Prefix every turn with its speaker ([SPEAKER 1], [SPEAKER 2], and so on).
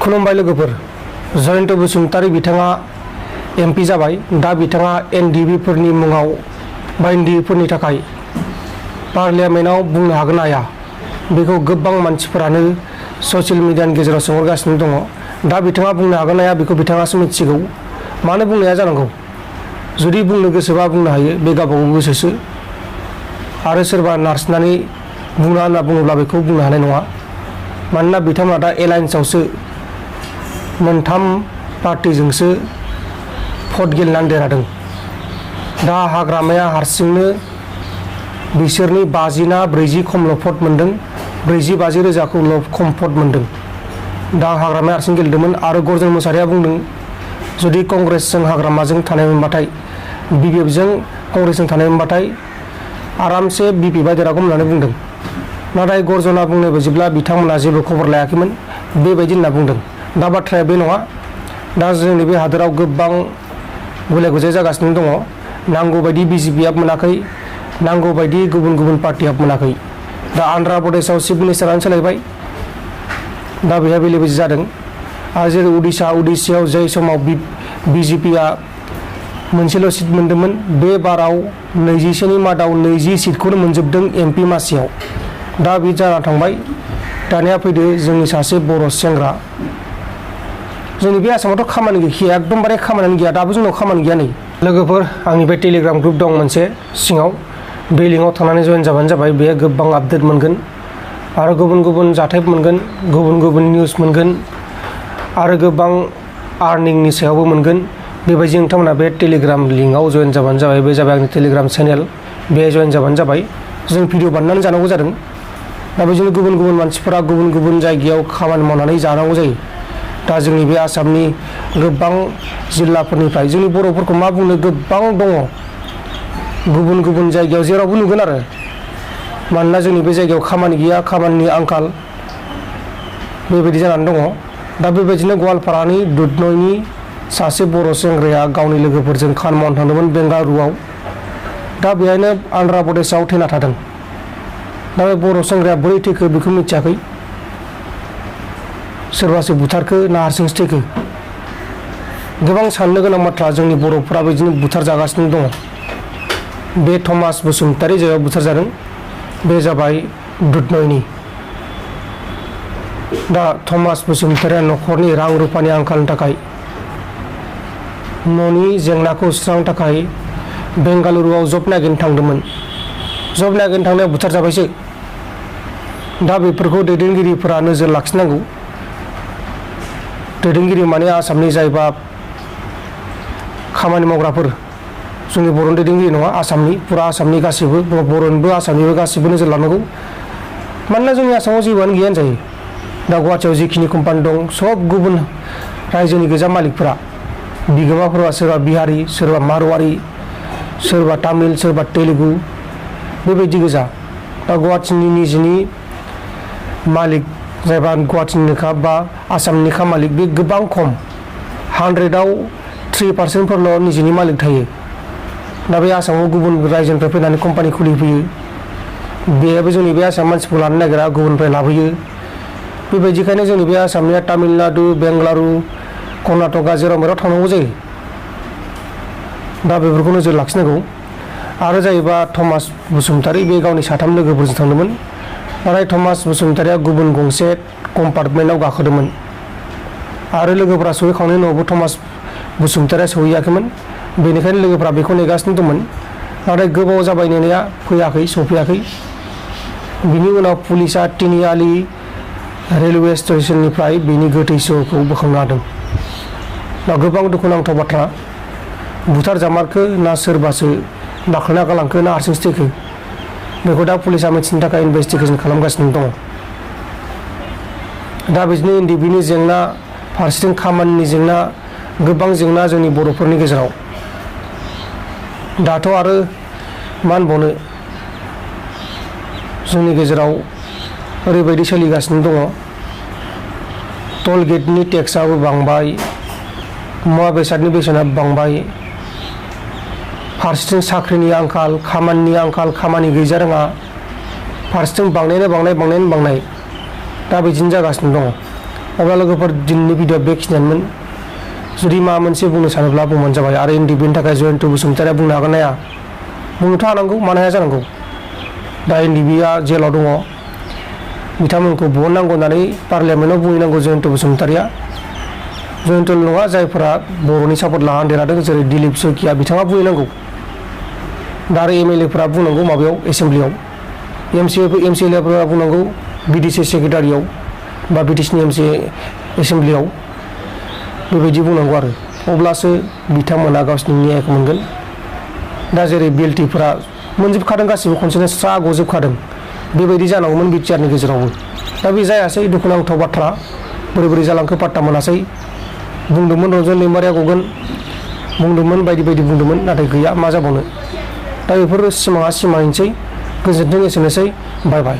[SPEAKER 1] खुलुमबाय लोगोफोर। जयन्त बसुमतारी बिथाङा एमपि जाबाय। दा बिथाङा एनडिबि फोरनि मुङाव बा एनडिबि फोरनि थाखाय पार्लियामेन्टआव बुंनो हागोन ना हाया, बेखौ गोबां मानसिफोरानो ससियेल मिडियानि गेजेराव सोंहरगासिनो दङ। दा बिथाङा बुंनो हागोन ना हाया बेखौ बिथाङासो मिथिगौ। मानो बुंनो हाया जानांगौ? जुदि बुंनो गोसोबा बुंनो हायो, बे गावबागाव गोसोसो। आरो सोरबा नारसिननानै बुंना होनना बुङोब्ला बेखौ बुंनो हानाय नङा। मानोना बिथांमोना दा एलायन्सआवसो मोनथाम पार्टिजोंसो भट गेलेनानै देरहादों। दा हाग्रामाया हारसिंनो बिसोरनि 50 ना 40 खमल' भट मोनदों, 40-50 रोजाखौल' खम भट मोनदों। दा हाग्रामाया हारसिं गेलेदोंमोन। आरो गर्जन मोसाहारिया बुंदों, जुदि कंग्रेसजों हाग्रामाजों थानाय मोनबाथाय, बिपिएफजों कंग्रेसजों थानाय मोनबाथाय आरामसे बिपिएफआ देरहागौमोन होननानै बुंदों। नाथाय गर्जना बुंनाय बायदिब्ला बिथांमोना जेबो खबर लायाखैमोन, बेबायदि होनना बुंदों। दा बाथ्राया बे नङा। दा जोंनि बे हादोराव गोबां गुलाय गुजाय जागासिनो दङ। नांगौबायदि बिजेपिआ मोनाखै, नांगौबायदि गुबुन गुबुन पार्टिया मोनाखै। दा आन्ध्र प्रदेशआव चिफ मिनिस्टारानो सोलायबाय। दा बेहा बेले बेजे जादों। आरो जेरै उडिशायाव जाय समाव बिजेपिआ मोनसेल' सिट मोनदोंमोन, बे बाराव 21नि मादाव 20 सिटखौनो मोनजोबदों एमपि मासियाव। दा बे जाना थांबाय। दानिया फैदो जोंनि सासे बर' सेंग्रा। जोंनि बे आसामावथ' खामानि गैखाया, एकदमबारे खामानियानो गैया। दाबो जोंनाव खामानि गैया नै। लोगोफोर, आंनि बे टेलिग्राम ग्रुप दं मोनसे सिङाव, बे लिंकआव थांनानै जइन जाबानो जाबाय। बेयो गोबां आपडेट मोनगोन आरो गुबुन गुबुन जाथाय मोनगोन, गुबुन गुबुन निउस मोनगोन आरो गोबां आर्निंनि सायावबो मोनगोन। बेबायदि नोंथांमोना बे टेलिग्राम लिंकआव जइन जाबानो जाबाय। बे जाबाय आंनि टेलिग्राम चेनेल, बे जइन जाबानो जाबाय। जों भिडिअ बानायनानै जानांगौ जादों। दा बेजोंनो गुबुन गुबुन मानसिफोरा गुबुन गुबुन जायगायाव खामानि मावनानै जानांगौ जायो। दा जोंनि बे आसामनि गोबां जिल्लाफोरनिफ्राय जोंनि बर'फोरखौ मा बुंनो, गोबां दङ गुबुन गुबुन जायगायाव, जेरावबो नुगोन आरो। मानोना जोंनि बे जायगायाव खामानि गैया, खामानिनि आंखाल, बेबायदि जानानै दङ। दा बेबायदिनो गवालपारानि दुधनयनि सासे बर' सेंग्राया गावनि लोगोफोरजों खामानि मावनो थांदोंमोन बेंगालुरुआव। दा बेहायनो आन्ध्र प्रदेशआव थैना थादों। दा बे बर' सेंग्राया बोरै थैखो बेखौ मिथियाखै। सोरबासो बुथारखो ना हारसिंसो थैखो? गोबां साननो गोनां बाथ्रा। जोंनि बर'फोरा बिदिनो बुथार जागासिनो दङ। बे थमास बसुमतारी जायगायाव बुथार जादों, बे जाबाय दुधनयनि। दा थमास बसुमतारीया न'खरनि रां रुफानि आंखालनि थाखाय, न'नि जेंनाखौ सुस्रांनो थाखाय बेंगालुरुआव जब नागिरनो थांदोंमोन। जब नागिरनो थांनायाव बुथार जाबायसो। दा बेफोरखौ दैदेनगिरिफोरा नोजोर लाखिनांगौ। दैदेनगिरि माने आसामनि जायबा खामानि मावग्राफोर, जोंनि बर'नि दैदेनगिरि नङा, आसामनि, फुरा आसामनि गासैबो, बर'निबो आसामनिबो गासैबो नोजोर लानांगौ। मानोना जोंनि आसामाव जेबोआनो गैया होनजायो। दा गुवाहाटियाव जिखिनि कम्पानि दं, सब गुबुन रायजोनि गोजा मालिकफोरा, बिगोमाफोरा सोरबा बिहारि, सोरबा मारवारि, सोरबा तामिल, सोरबा तेलुगु, बेबायदि गोजा। दा गुवाहाटिनि निजिनि मालिक, जायबा गुवाहाटिनिखा बा आसामनिखा मालिक, बे गोबां खम। 100आव 3% निजिनि मालिक थायो। दा बे आसामाव गुबुन रायजोनिफ्राय फैनानै कम्पानि खुलिफैयो। बेहायबो जोंनि बे आसाम मानसिखौ लानो नागिरा, गुबुननिफ्राय लाबोयो। बेबायदिखायनो जोंनि बे आसामनिया तामिलनाडु, बेंगालुरु, कर्नाटका जेराव मेराव थांनांगौ जायो। दा बेफोरखौ नोजोर लाखिनांगौ। आरो जाहैबा थमास बसुमतारी, बे गावनि 3 लोगोफोरजों थांदोंमोन। नाथाय थमास बसुमतारीया गुबुन गंसे कम्पार्टमेन्टआव गाखोदोंमोन। आरो लोगोफोरा सहैखांनायनि उनावबो थमास बसुमतारीया सहैयाखैमोन। बेनिखायनो लोगोफोरा बेखौ नेगासिनो दंमोन। नाथाय गोबाव जाबाय नेनाया, फैयाखै, सफैयाखै। बिनि उनाव पुलिसा तिनिआलि रेलवे स्टेशननिफ्राय बिनि गोथै सहखौ बोखांनो हादों। दा गोबां दुखुनांथाव बाथ्रा। बुथार जामारखो ना सोरबासो दाख्लैना गालांखो ना हारसिंसो थैखो, बेखौ दा पुलिसा मिथिनो थाखाय इनभेस्टिगेसन खालामगासिनो दङ। दा बिदिनो एनडिबिनि जेंना, फारसेथिं खामानिनि जेंना, गोबां जेंना जोंनि बर'फोरनि गेजेराव। दाथ' आरो मा होनबावनो, जोंनि गेजेराव ओरैबायदि सोलिगासिनो दङ, टल गेटनि टेक्सआबो बांबाय, मुवा बेसादनि बेसेना बांबाय, फारसेथिं साख्रिनि आंखाल, खामानिनि आंखाल, खामानि गैजा रोङा, फारसेथिं बांनायानो बांनाय, बांनायानो बांनाय। दा बिदिनो जागासिनो दङ। अब्ला लोगोफोर दिनैनि भिडिअ बेखिनियानोमोन जुदि माबा मोनसे बुंनो सानोब्ला बुंबानो जाबाय आरो एनडिबिनि थाखाय जयन्त बसुमतारिया बुंनो हागोन ना हाया बुंनोथ' हानांगौ मानो हाया जानांगौ दा एनडिबिआ जेलाव दङ बिथांमोनखौ बहननांगौ होननानै पार्लियामेन्टआव बुंहैनांगौ जयन्त बसुमतारिया जयन्तल नङा जायफोरा बर'नि सापर्ट लानानै देरहादों जेरै दिलीप शइकिया बिथाङा बुंहैनांगौ दा आरो एमएलएफोरा बुंनांगौ माबायाव एसेम्ब्लियाव एमसिएलएफोरा बुंनांगौ बिटिसि सेक्रेटारियाव बा बिटिसिनि एसेम्ब्लियाव बेबायदि बुंनांगौ आरो अब्लासो बिथांमोना गावसिनि न्यायखौ मोनगोन दा जेरै बिएलटिफोरा मोनजोबखादों गासिबो खनसेनो स्रा गजोबखादों बेबायदि जानांगौमोन बिटिआरनि गेजेरावबो दा बे जायासै दुखुनांथाव बाथ्रा बोरै बोरै जालांखो पात्ता मोनासै बुंदोंमोन रन्जन दैमारिया गगोन बुंदोंमोन बायदि बायदि बुंदोंमोन नाथाय गैया मा जाबावनो दा बेफोर सिमाङा सिमाङैनोसै गोजोनथों एसेनोसै बाय बाय